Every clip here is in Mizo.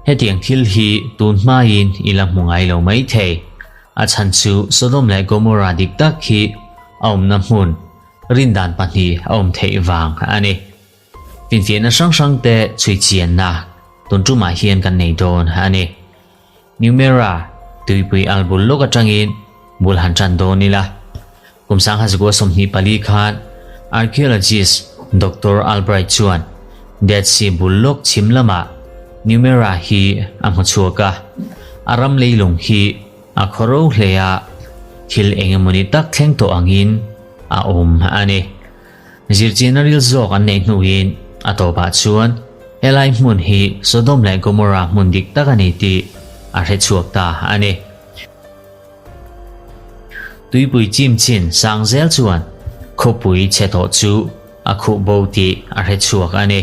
Hetiang thil hi tun hmain i la hmu ngai lo mai thei. A chhan chu Sodom leh Gomorrah dik tak hi a awmna hmun rindan pahnih a awm theih vang a ni. Finfiahna hrang hrangte chhui chianna tun tumah hian kan nei dawn a ni. Numera tuipui al bul lawk atangin bul han tan dawn ila. Kum 1924 khan archaeologist Doctor Albright chuan Dead Sea bul lawk chhim lamah Numera hi a hmu chhuak a, a ram leilung hi a khaw ro hle a, thil eng emawni tak thleng tawh angin a awm a ni. Zirchihna ril zawk an neih hnuin a tawpah chuan helai hmun hi Sodom leh Gomorrah hmun dik tak a ni tih a hre chhuak ta a ni. Tuipui chim chin sang zel chuan khawpui chhe tawh chu a khuh bo tih a hre chhuak a ni.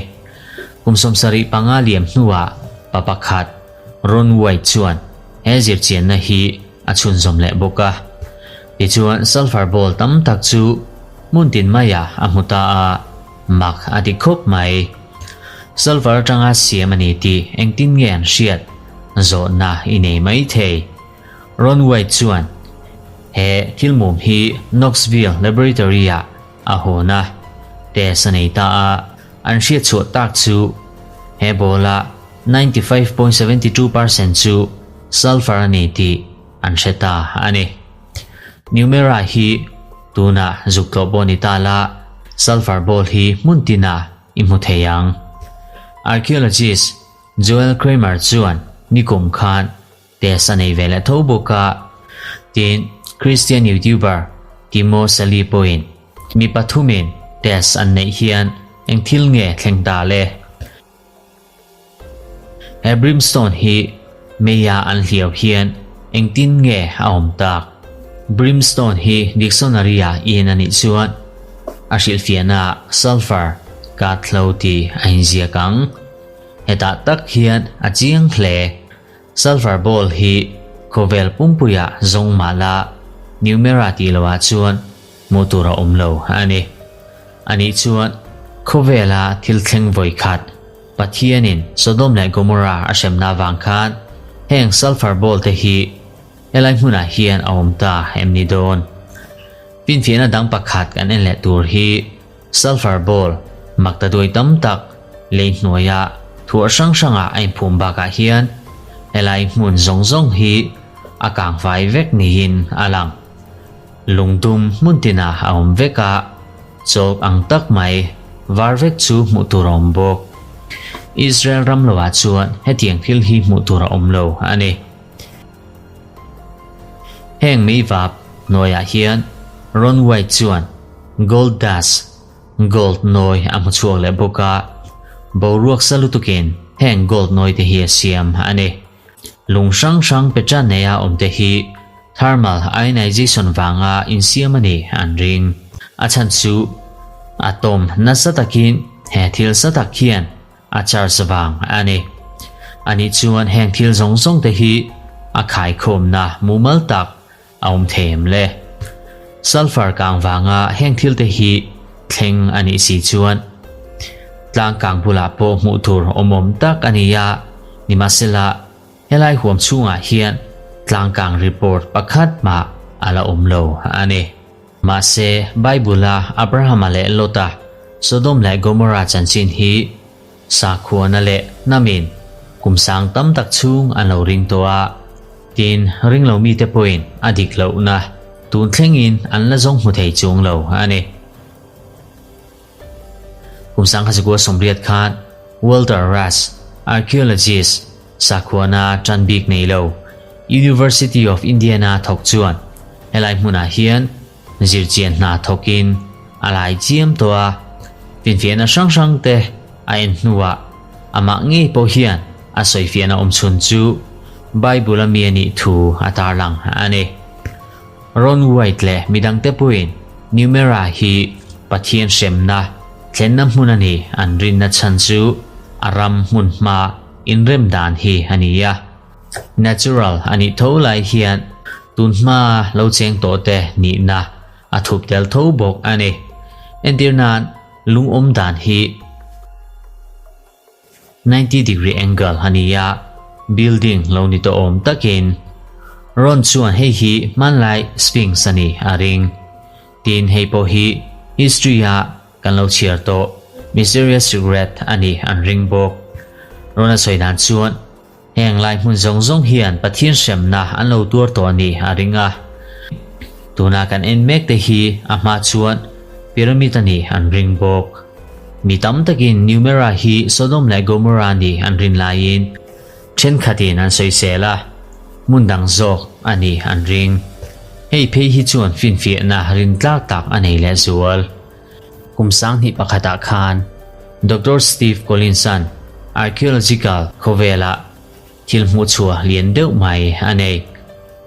Kum 75 liam hnuah pa pakhat Ron White chuan he zirchianna hi a chhunzawm leh bawk a. Tichuan sulphur ball tam tak chu hmun tin maiah a hmu ta a, mak a ti khawp mai. Sulphur atanga siam a ni tih engtin nge an hriat zawhna i nei mai thei. Ron White chuan he thil mum hi Knoxville Laboratory-ah a hawn a, test a nei ta a, an hriat chhuah tak chu he ball-a 95.72% chu sulphur a ni tih an hre ta a ni. Numera hi tunah zuk tlawh pawh ni ta la, sulphur ball hi hmun tinah i hmu thei ang. Archaeologist Joel Kramer chuan nikum khan test a nei ve leh tho bawk a, tin Christian YouTuber Timo Sali pawhin mi pathumin test an neih hian eng thil nge thleng ta le? He brimstone hi meia an hliau hian engtin nge a awm tak? Brimstone hi dictionary ah in a nih chuan a hrilhfiahna ah sulphur kathlo tih a inziak ang. Hetah tak hian a chiang hle. Sulphur ball hi khawvel pumpuiah zawng mah la Numera tih loah chuan hmuh tur a awm lo a ni. Anih chuan khawvela thil thleng vawi khat Pathianin Sodom leh Gomorrah a hremna avang khan heng sulphur ball te hi helai hmunah hian a awm ta em ni dawn? Finfiahna dang pakhat kan en leh tur hi sulphur ball makta duai tam tak lei hnuaia thuah hrang hrangah a inphum bakah hian helai hmun zawng zawng hi a kangfai vek niin a lang. Lungdum hmun tinah a awm vek a, chawk ang tak mai var vek chu hmuh tur a awm bawk. Israel ram loah chuan hetiang thil hi hmuh tur a awm lo a ni. Heng meivap hnuaiah hian Ron White chuan gold dust, gold nawi a hmu chhuak leh bawk a, boruak sa lutukin heng gold nawi te hi a siam a ni. Lung hrang hrang petra neia awmte hi thermal ionization vanga insiam a nih an ring. A chhan chu atom nasa takin he thil sa tak hian a charge vang a ni. Ani chuan heng thil zawng zawng te hi a khaikhawmna mumal tak a awm thei em le? Sulphur kang vanga heng thil te hi thleng a nih si chuan tlang kang bulah pawh hmuh tur awmawm tak a ni a, nimahsela helai huam chhungah hian tlang kang report pakhat mah a la awm lo a ni. Mahse, Bible-a Abrahama leh Lota, Sodom leh Gomorrah chanchin hi Sakhuana leh hnamin kum sang tam tak chhung an lo ring tawh a, tin ringlo mite pawhin a dik lohna tun thlengin an la zawng hmu thei chung lo a ni. Kum 1980 khan Walter Rush, archaeologist, sakhuana tan bik nei lo, University of Indiana thawk chuan helai hmunah hian Zirchian hna thawkin a lai chiam tawh a, finfiahna hrang hrang te a en hnuah amah ngei pawh hian a sawifiahna awm chhun chu Bible a mi a nih thu a tarlang a ni. Ron White leh midangte pawhin Numera hi Pathian hremna thlenna hmun a ni an rinna chhan chu a ram hmun hma inrem dan hi a ni a. Natural a nih tho lai hian tun hma lo cheng tawh te nihna a thup tel tho bawk a ni. Entir nan lungawm dan hi. 90 degree angle a ni a, building lo ni tawh awm takin Ron chuan hei hi hmanlai Sphinx a ni a ring. Tin hei pawh hi history ah kan lo chhiar tawh mysterious secret a ni an ring bawk. Ron a sawi dan chuan heng lai hmun zawng zawng hian Pathian hremna an lo tuar tawh a ni a ring a. Tuna kan en mek te hi a hma chuan pyramid a ni an ring bawk. Mi tam takin Numera hi Sodom leh Gomorrah ni an rin laiin thenkhatin an sawisel a, hmun dang zawk a ni an ring. Hei phei hi chuan finfiahna rintlak tak a nei lehzual. Kum sanghnih pakhatah khan Doctor Steve Collins-a'n archaeological khawvelah thil hmuhchhuah lian deuh mai a nei.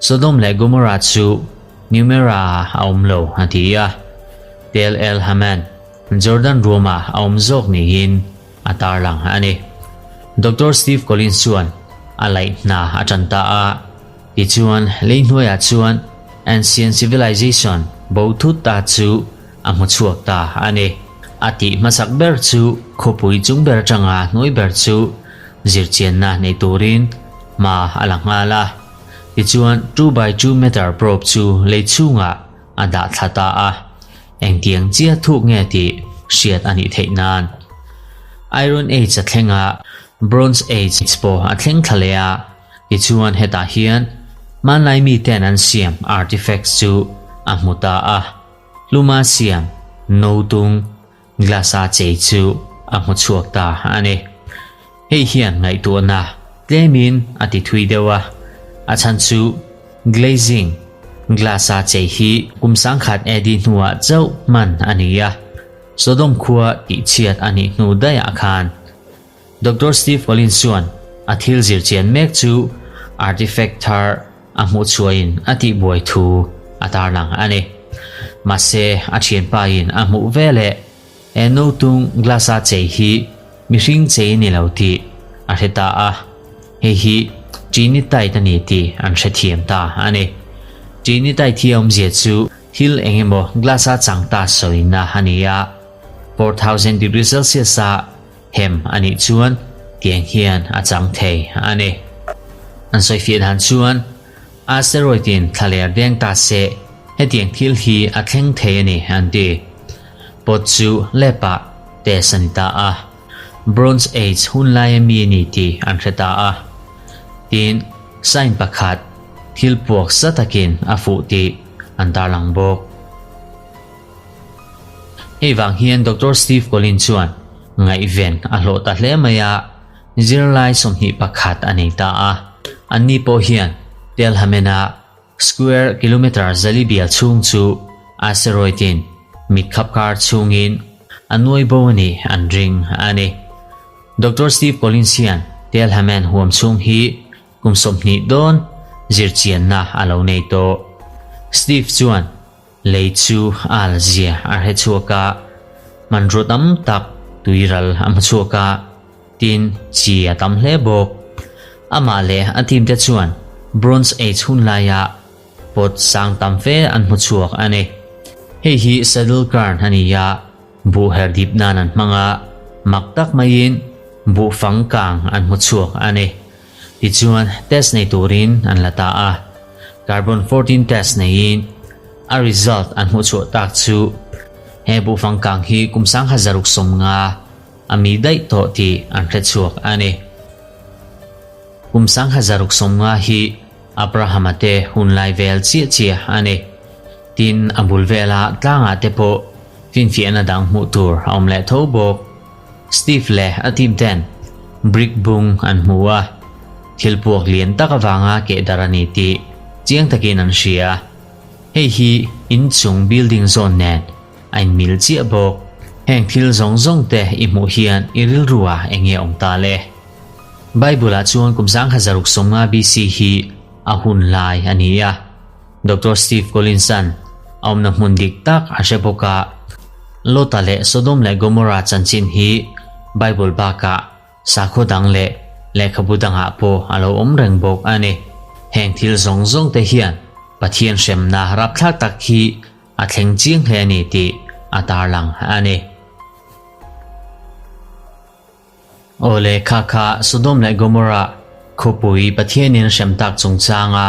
Sodom leh Gomorrah chu Numera-ah a awm lo a ti a, Tel El Haman, Jordan ruamah a awm zawk niin a tarlang a ni. Doctor Steve Collins chuan a laih hna a tan ta a, tichuan lei hnuaiah chuan ancient civilization bo thut ta chu a hmu chhuak ta a ni. A tih hmasak ber chu khawpui chung ber atanga hnuai ber chu zirchianna nei turin hma a la nghal a, tichuan 2x2 meter probe chu lei chhungah a dah thla ta a. Engtiang chiah thuk nge tih hriat a nih theih nan. Iron Age a thleng a, Bronze Age pawh a thleng thla leh a, tichuan hetah hian hmanlai miten an siam artifacts chu a hmu ta a, hluma siam no tung glass-a chei chu a hmu chhuak ta a ni. Hei hian ngaihtuahna tlemin a ti thui deuh a, a chhan chu glazing glass-a chei hi kum sangkhat AD hnuah chauh hman a ni a, Sodom khua tihchhiat a nih hnu daihah khan. Doctor Steve Collins chuan a thil zir chian mek chu artifact thar a hmuh chhuahin a tihbuai thu a tarlang a ni. Mahse, a thianpain a hmuh veleh He notung glass-a chei hi mihring chei a ni lo tih a hre ta a, hei hi Trinitite a ni tih an hrethiam ta a ni. Trinitite hi a awmzia chu thil eng emaw glass-a chang ta sawina a ni a, 4000 degree Celsius-a hem a nih chuan tiang hian a chang thei a ni. An sawifiah dan chuan asteroid-in thlaler deng ta se hetiang thil hi a thleng thei a ni an ti. Pot chu lepah test a ni ta a, Bronze Age hun laia mi a ni tih an hre ta a. Tin, sign pakhat thil puak sa takin a fuh tih an tarlang bawk. Hei vang hian Doctor Steve Collin chuan ngaihven a hlawh ta hle mai a, zirlai 21 a nei ta a. Anni pawh hian Tel Hamen-a Square kilometre zali bial chhung chu asteroid-in mit khap kar chhungin a nuai bo a nih an ring a ni. Doctor Steve Collins hian Tel Haman huam chhung hi kum 20 dawn zirchianna a lo nei tawh. Steve chuan lei chu a al zia a hre chhuak a, hmanrua tam tak tuiral a hmu chhuak a, Tin, chi a tam hle bawk. Amah leh a team te chuan Bronze Age hun laia pot sang tam fe an hmu chhuak a ni. Hei hi saddle cairn a ni a, buh her dip nan an hmang a, mak tak maiin buh fang kang an hmu chhuak a ni. Tichuan, test nei turin an la ta a, carbon 14 test neiin a result an hmuh chhuah tak chu he buh fang kang hi kum 1650 A mi daih tawh tih an hre chhuak a ni. Kum 1650 hi Abrahama te hun lai vel chiah chiah a ni. Tin, a bul vela tlangah te pawh finfiahna dang hmuh tur a awm leh tho bawk. Steve leh a team ten brick bung an hmu a, thil puak lian tak avanga keh darh a ni tih chiang takin an hria. Hei hi inchung building zawn nen A inmil chiah bawk. Heng thil zawng zawng te i hmuh hian i rilru ah eng nge awm ta le? Bible ah chuan kum 1650 BC hi a hun lai a ni a. Doctor Steve Collins-a'n a awmna hmun dik tak a hre bawk a. Lota leh Sodom leh Gomorrah chanchin hi Bible bakah Sakhaw dang leh lehkhabu dangah pawh a lo awm reng bawk a ni. Heng thil zawng zawng te hian Pathian hremna rapthlak tak hi A thleng chiang hle a ni tih a tarlang a ni. Awle, kha kha Sodom leh Gomorrah khawpui Pathianin a hrem tak chungchanga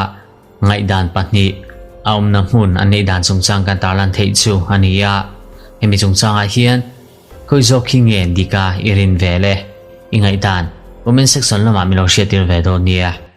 ngaihdan pahnih a awmna hmun an neih dan chungchang kan tarlan theih chu a ni a. Hemi chungchangah hian khawi zawk hi nge dika i rin ve le? I ngaihdan comment section lamah min lo hriattir ve dawn nia.